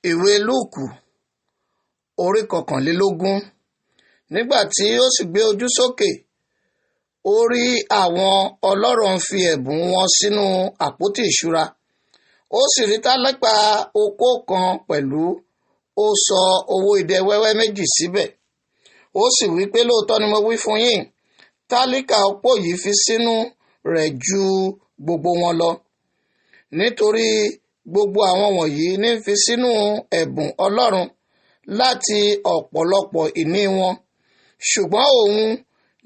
Ìwé Lúùkù orí 21. Nígbà tí ó sì gbé ojú sókè, ó rí àwọn ọlọ́rọ̀ ń fi ẹ̀bùn wọn sínú àpótí ìṣúra. Ó sì rí tálákà opó kan pẹ̀lú, ó sọ owó idẹ wẹ́wẹ́ méjì síbẹ̀. Ó sì wí pé, lóòótọ́ ni mo wí fún yín, tálíkà opó yìí fi sínú rẹ̀ ju gbogbo wọn lọ. Nítorí gbogbo àwọn wọ̀nyí ní fi sínú ẹ̀bùn Ọlọ́run láti ọ̀pọ̀lọpọ̀ ìní wọn. Ṣùgbọ́n òun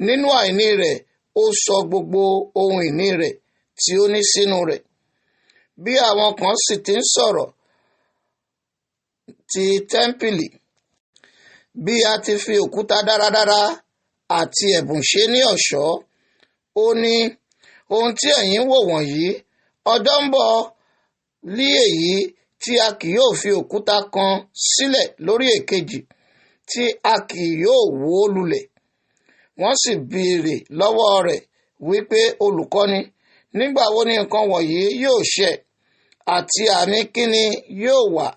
nínú àìní rẹ̀ ó sọ gbogbo ohun ìní rẹ̀ tí ó ní sínú rẹ̀. Bí àwọn kan sì ti ń sọ̀rọ̀ ti tẹ́ḿpìlì, bí a ti fi òkúta dáradára àti ẹ̀bùn ṣe ní ọ̀ṣọ́, ó ní, ohun tí ẹ̀yin wò wọ̀nyí, ọjọ́ ń bọ̀ lí èyí tí a kì yóò fi òkúta kan sílẹ̀ lórí èkejì, tí a kì yóò wó lulẹ̀. Wọ́n sì béèrè lọ́wọ́ rẹ̀ wípé, olùkọ́ni, nígbà wo ni nǹkan wọ̀nyí yóò ṣẹ, àti àmì kíni yóò wà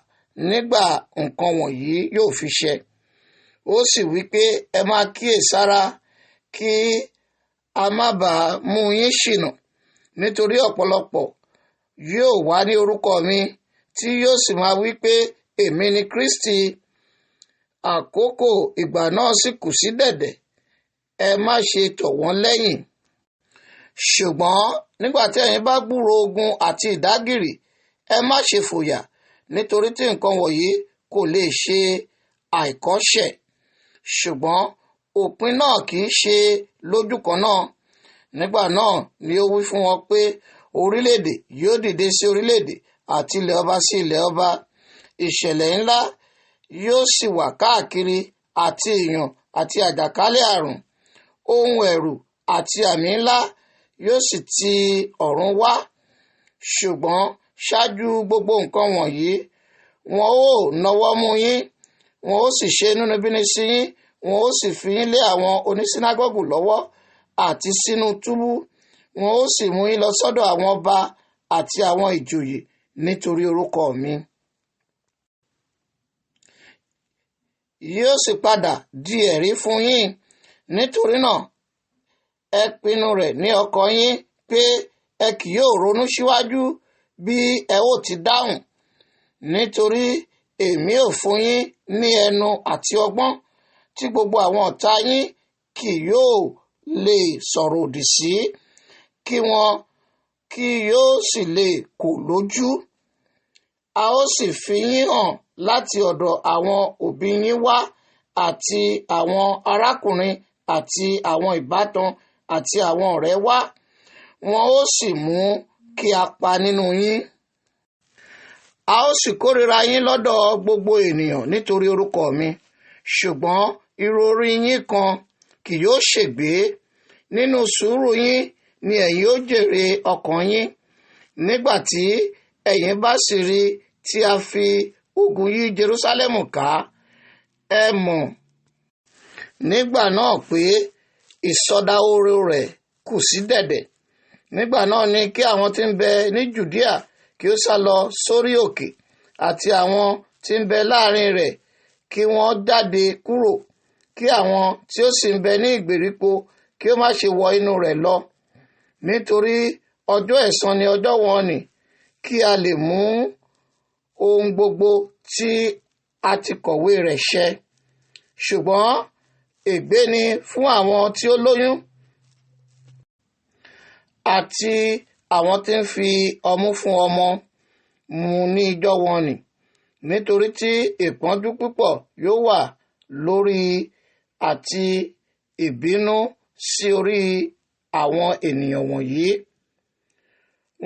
nígbà nǹkan wọ̀nyí yóò fi ṣẹ? Ó sì wípé, ẹ máa kíyèsára kí a má bàa mú yín ṣìnà, nítorí ọ̀pọ̀lọpọ̀ yóò wá ní orúkọ mi, tí yóò sì máa wí pé, èmi ni Kristi. Àkókò ìgbà náà sì kù sí dẹ̀dẹ̀, ẹ má ṣe tọ̀ wọ́n lẹ́yìn. Ṣùgbọ́n nígbà tí ẹ̀yin bá gbúròó ogun àti ìdágìrì, ẹ má ṣe fòyà, nítorí tí nǹkan wọ̀nyí kò lè ṣe àìkọ́ṣẹ̀. Ṣùgbọ́n òpin náà kì í ṣe lójú kan náà. Nígbà náà ni ó wí fún wọn pé, orílẹ̀-èdè yóò dìde sí orílẹ̀-èdè àti ilẹ̀ ọba sí ilẹ̀ ọba. Ìṣẹ̀lẹ̀ ńlá yóò sì wà káàkiri, àti ìyàn àti àjàkálẹ̀ àrùn. Ohun ẹ̀rù àti àmì ńlá yóò sì ti ọ̀run wá. Ṣùgbọ́n ṣáájú gbogbo nǹkan wọ̀nyí, wọn ó nawọ́ mú yín, wọn ó sì ṣe inúnibíni sí yín, wọn ó sì fi yín lé àwọn onísínágọ́gù lọ́wọ́ àti sínú túbú, wọn ó sì mú yín lọ sọ́dọ̀ àwọn ọba àti àwọn ìjòyè nítorí orúkọ mi. Yóò sì padà di ẹ̀rí fún yín. Nítorí náà, ẹ pinnu rẹ̀ ní ọkàn yín pé ẹ kì yóò ronú síwájú bí ẹ ó ti dáhùn. Nítorí èmi ò fún yín ní ẹnu àti ọgbọ́n tí gbogbo àwọn ọ̀tá yín kì yóò lè sọ̀rọ̀ òdì sí, kí wọn kí yóò sì lè kò lójú. A ó sì fi yín hàn láti ọ̀dọ̀ àwọn òbí yín wá àti àwọn arákùnrin àti àwọn ìbátan àti àwọn ọ̀rẹ́ wá, wọn ó sì mú kí a pa nínú yín. A ó sì kórìíra yín lọ́dọ̀ gbogbo ènìyàn nítorí orúkọ mi, ṣùgbọ́n ìròrí yín kan kì yóò ṣègbé. Nínú sùúrù yín ni ẹ̀yin ó jèrè ọkàn yín. Nígbà tí ẹ̀yin bá sì rí tí a fi ogun yí Jerúsálẹ́mù ká, ẹ mọ̀ nígbà náà pé ìsọdahoro rẹ̀ kù sí dẹ̀dẹ̀. Nígbà náà ni kí àwọn tí ń bẹ ní Jùdíà kí ó sá lọ sórí òkè, àti àwọn tí ń bẹ láàrin rẹ̀ kí wọ́n jáde kúrò, kí àwọn tí ó sì ń bẹ ní ìgbèríko kí ó má ṣe wọ inú rẹ̀ lọ. Nítorí ọjọ́ ẹ̀san ni ọjọ́ wọn nì, kí a lè mú ohun gbogbo tí a ti kọ̀wé rẹ̀ ṣẹ. Ṣùgbọ́n ègbé ni fún àwọn tí ó lóyún àti àwọn tí ń fi ọmú fún ọmọ mu ní ijọ́ wọn nì, nítorí tí ìpọ́njú púpọ̀ yóò wà lórí àti ìbínú sí orí àwọn ènìyàn wọ̀nyí.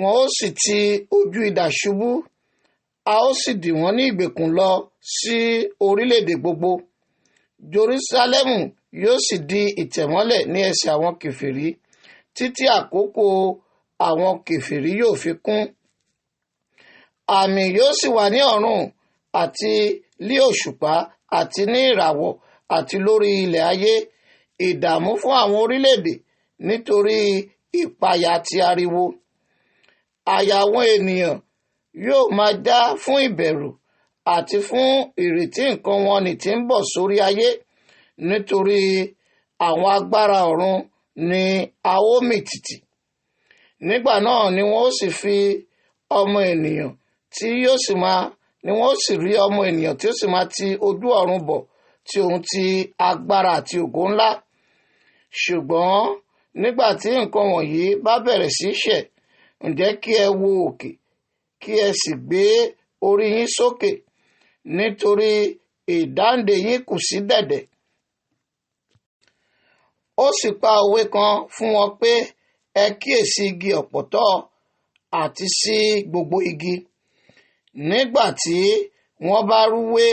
Wọn ó sì ti ojú idà ṣubú, a ó sì dì wọ́n ní ìgbèkùn lọ sí orílẹ̀-èdè gbogbo. Jerúsálẹ́mù yóò sì di ìtẹ̀mọ́lẹ̀ ní ẹsẹ̀ àwọn kèfèrí, títí àkókò àwọn kèfèrí yóò fi kún. Àmì yóò sì wà ní ọ̀run àti ní òṣùpá àti ní ìràwọ̀ àti lórí ilẹ̀ ayé, ìdààmú fún àwọn orílẹ̀-èdè nítorí ìpayà àti ariwo. Àyà àwọn ènìyàn yóò máa já fún ìbẹ̀rù àti fún ìrètí nǹkan wọn nì tí ń bọ̀ sórí ayé, nítorí àwọn agbára ọ̀run ni a ó mì tìtì. Nígbà náà ni wọ́n ó sì fi ọmọ ènìyàn tí yóò sì máa ni wọ́n ó sì rí ọmọ ènìyàn tí ó sì máa ti ojú ọ̀run bọ̀ tí òun ti agbára àti ògo ńlá. Ṣùgbọ́n nígbà tí nǹkan wọ̀nyí bá bẹ̀rẹ̀ sí ṣẹ̀, ǹjẹ́ kí ẹ wo òkè, kí ẹ sì gbé orí yín sókè, nítorí ìdáǹdè yín kù sí dẹ̀dẹ̀. Ó sì pa òwe kan fún wọn pé, ẹ kíyèsí igi ọ̀pọ̀tọ́ àti sí gbogbo igi. Nígbà tí wọ́n bá rúwé,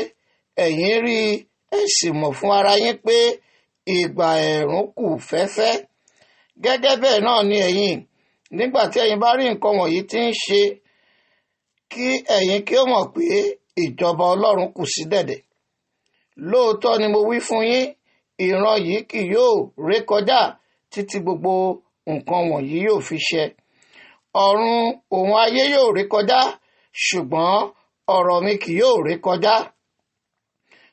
ẹ̀yin rí ẹ sì mọ̀ fún ara yín pé ìgbà ẹ̀ẹ̀rùn kù fẹ́fẹ́. Gẹ́gẹ́ bẹ́ẹ̀ náà ni ẹ̀yin, nígbà tí ẹ̀yin bá rí nǹkan wọ̀nyí tí ń ṣe, kí ẹ̀yin kí ó mọ̀ pé ìjọba Ọlọ́run kù sí dẹ̀dẹ̀. Lóòótọ́ ni mo wí fún yín, ìran yìí kì yóò rékọjá títí gbogbo nǹkan wọ̀nyí yóò fi ṣẹ. Ọ̀run òun ayé yóò rékọjá, ṣùgbọ́n ọ̀rọ̀ mi kì yóò rékọjá.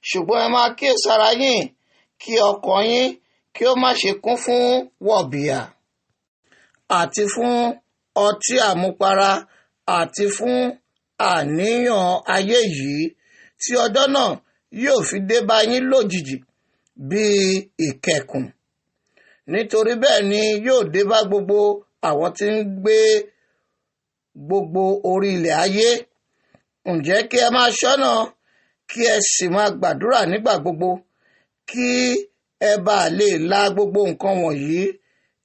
Ṣùgbọ́n ẹ máa kíyèsára yín, kí ọkàn yín kí ó má ṣe kún fún wọ̀bìà àti fún ọtí àmupara àti fún àníyàn ayé yìí, tí ọjọ́ náà yóò fi dé bá yín lójijì bíi ìkẹ̀kùn. Nítorí bẹ́ẹ̀ ni yóò dé bá gbogbo àwọn tí ń gbé gbogbo orí ilẹ̀ ayé. Ǹjẹ́ kí ẹ máa ṣọ́nà, kí ẹ sì máa gbàdúrà nígbà gbogbo, kí ẹ bá lè la gbogbo nǹkan wọ̀nyí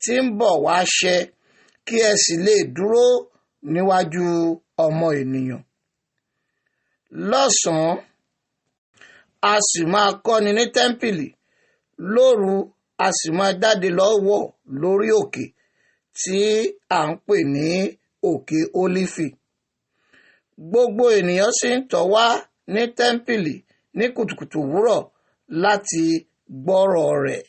tí ń bọ̀ wá ṣẹ, kí ẹ sì lè dúró níwájú ọmọ ènìyàn. Lọ́sàn-án, a sì máa kọ́ni ní tẹ́ḿpìlì, lóru a sì máa jáde lọ wọ̀ lórí òkè tí à ń pè ní òkè Ólífì. Gbogbo ènìyàn sì ń tọ̀ wá ní tẹ́ḿpìlì ní kùtùkùtù òwúrọ̀ láti gbọ́rọ̀ rẹ̀.